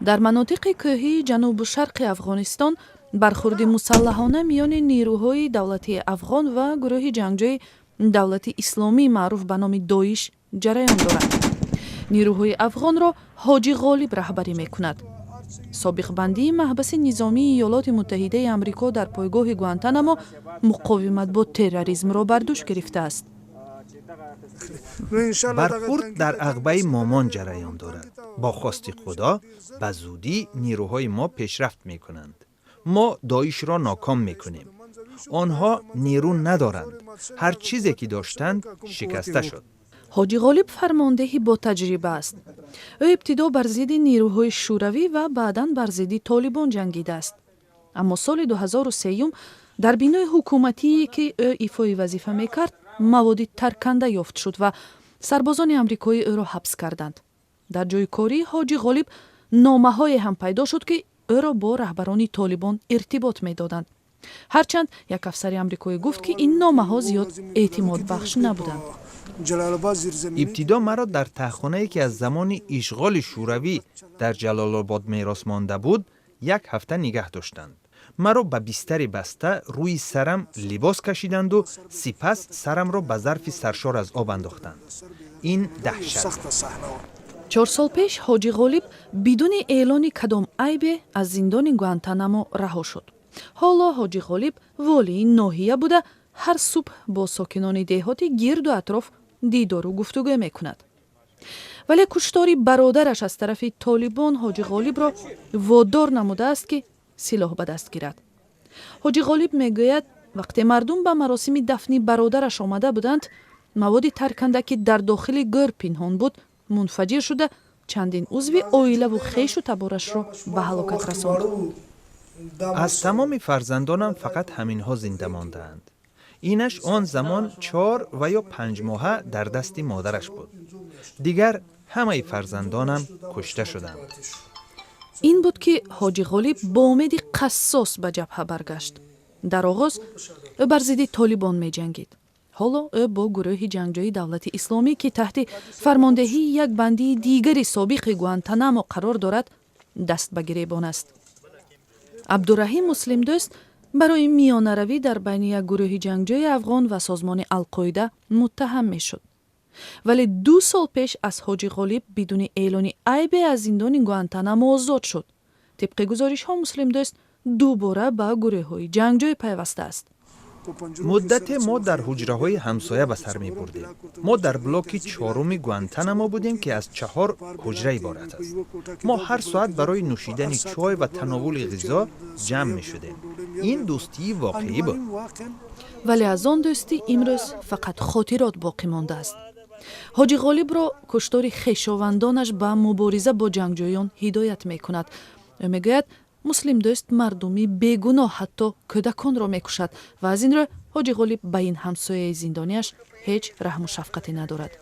Дар манотиқи кӯҳии ҷанубу шарқи Афғонистон бархурди мусаллаҳона миёни нерӯҳои давлатии афғон ва гурӯҳи ҷангҷӯи Давлати Исломӣ, маъруф ба номи Доиш, ҷараён дорад. Нерӯҳои афғонро Ҳоҷи Ғолиб раҳбарӣ мекунад. Собиқ бандии маҳбаси низомии Иёлоти Муттаҳидаи Амрико дар пойгоҳи Гуантанамо муқовимат бо терроризмро бар дӯш гирифтааст. Бархурд дар ағбаи Момон ҷараён дорад. Бо хости Худо, ба зудӣ нерӯҳои мо пешрафт мекунанд. Мо Доишро ноком мекунем. Онҳо нерӯ надоранд. Ҳар чизе ки доштанд, шикаста шуд. Ҳоҷи Ғолиб фармондеҳи ботаҷриба аст. Ӯ ибтидо бар зидди нерӯҳои шӯравӣ ва баъдан бар зидди толибон ҷангидааст. Аммо соли 2003 дар бинои ҳукуматие, ки ӯ ифои вазифа мекард, маводи тарканда ёфт шуд ва сарбозони амрикоӣ ӯро ҳабс карданд. Дар ҷои кории Ҳоҷи Ғолиб номаҳое ҳам пайдо шуд, ки ӯро бо раҳбарони толибон иртибот медоданд, ҳарчанд як афсари амрикоӣ гуфт, ки ин номаҳо зиёд эътимодбахш набуданд. Ибтидо маро дар таҳхонае, ки аз замони ишғоли шӯравӣ дар Ҷалолобод мерос монда буд, як ҳафта нигаҳ доштанд. Маро ба бистаре баста, рӯи сарам либос кашиданду сипас сарамро ба зарфи саршор аз об андохтанд. Ин даҳшат. 4 сол пеш Ҳоҷи Ғолиб бидуни эълони кадом айбе аз зиндони Гуантанамо раҳо шуд. Ҳоло Ҳоҷи Ғолиб волии ноҳия буда, ҳар субҳ бо сокинони деҳоти гирду атроф дидору гуфтугӯ мекунад. Вале куштори бародараш аз тарафи толибон Ҳоҷи Ғолибро водор намудааст, ки силоҳ ба даст гирад. Ҳоҷи Ғолиб мегӯяд, вақте мардум ба маросими дафни бародараш омада буданд, маводи тарканда, ки дар дохили гӯр пинҳон буд, мунфаҷир шуда, чандин узви оилаву хешу таборашро ба ҳалокат расонд. Аз тамоми фарзандонам фақат ҳаминҳо зинда мондаанд. Инаш он замон 4 ва ё 5 моҳа дар дасти модараш буд. Дигар ҳамаи фарзандонам кушта шуданд. Ин буд, ки Ҳоҷи Ғолиб бо умеди қассос ба ҷабҳа баргашт. Дар оғоз ӯ бар зидди толибон меҷангид. Ҳоло ӯ бо гурӯҳи ҷангҷӯи Давлати Исломӣ, ки таҳти фармондеҳии як бандии дигари собиқи Гуантанамо қарор дорад, даст ба гиребон аст. Абдураҳим Муслимдӯст барои миёнаравӣ дар байни як гурӯҳи ҷангҷӯи афғон ва созмони Алқоида муттаҳам мешуд. Вале 2 сол пеш аз Ҳоҷи Ғолиб бидуни эълони айбе аз зиндони Гуантанамо озод шуд. Тибқи гузоришҳо, Муслимдӯст дубора ба гурӯҳҳои ҷангҷӯй пайвастааст. Муддате мо дар ҳуҷраҳои ҳамсоя ба сар мебурдем. Мо дар блоки чоруми Гуантанамо будем, ки аз чаҳор ҳуҷра иборат аст. Мо ҳар соат барои нӯшидани чой ва тановули ғизо ҷамъ мешудем. Ин дӯстии воқеӣ буд. Вале аз он дӯстӣ имрӯз фақат хотирот боқӣ мондааст. Ҳоҷи Ғолибро куштори хешовандонаш ба мубориза бо ҷангҷӯён ҳидоят мекунад. Ӯ мегӯяд, Муслимдӯст мардуми бегуноҳ, ҳатто кӯдаконро мекушад ва аз ин рӯ Ҳоҷи Ғолиб ба ин ҳамсояи зиндонияш ҳеҷ раҳму шафқате надорад.